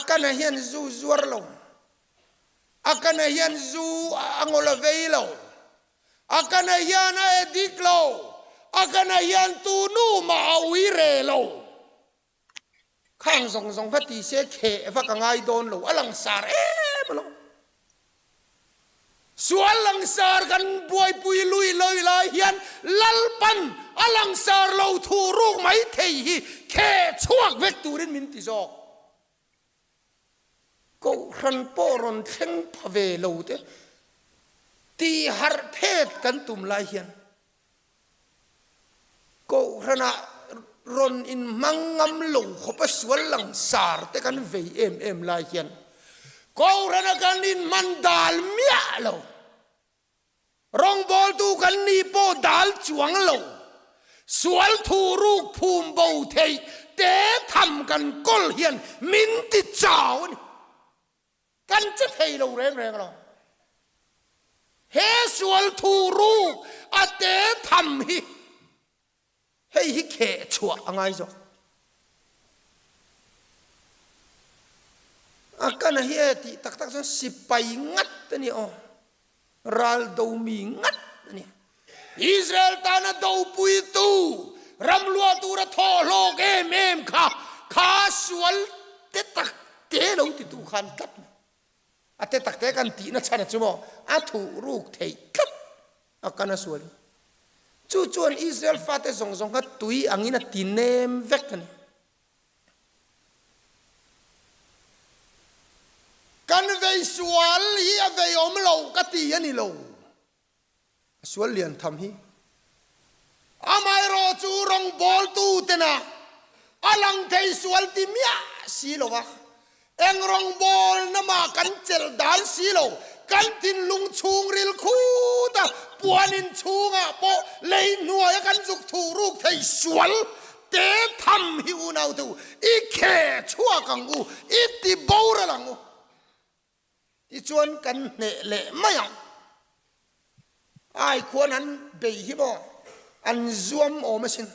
Akana hian zu zuar lo. Akana hian zu a ngawl a vei lo. Akana hian a addict lo. Akana hian tu nu mah a ui re lo. Khang zawng zawng kha ti se kheh vak a ngai dawn lo, a langsar em alawm. Sual langsar kan buaipui lui loi lai hian Lalpan a langsar lo thuh ruk mai thei hi kheh chhuak vek turin min ti zawk. Kohhran pawh rawn thleng pha ve lo te tih harh phet kan tum lai hian Kohhranah rawn inhmang ngam lo khawpa sual langsar te kan vei em em lai hian Kohhrana kan inhman dal miah lo. Rawngbawltu kan nih pawh dal chuang lo. Sual thu ruk phum bo theih te tham kan kawl hian min ti chau a ni. Kan che thei lo reng reng lo. He sual thu ruk a te tham hi hei hi kheh chhuah a ngai zawk. A kana hi e tih tak tak chuan sipai ngat a ni aw. Ral do mi ngat a ni. Israel tana dopuitu ram luah tura thawh hlawk em em kha kha sual te tak te lo titu khan tlat mai. A te tak te kan tihna chhan a chu maw a thuh ruk theih tlat a kan a sual hi. Chu chuan Israel fate zawng zawng kha tui angin a ti nem vek a ni. Kan vei sual hi a vei awm lo ka ti a ni lo. A sual lian tham hi. Amaherawh chu rawngbawltu tena a lang thei sual ti miah si lo va, eng rawngbawlna mah kan chelh dan si lo, kan thinlung chhungril khuta puanin chhungah pawh lei hnuaia kan zuk thuh ruk thei sual te tham hi unaute u, i kheh chhuak ang u, i ti boral ang u. Tichuan kan hneh leh mai ang. Ai khuan an bei hi maw an zuam awm asin.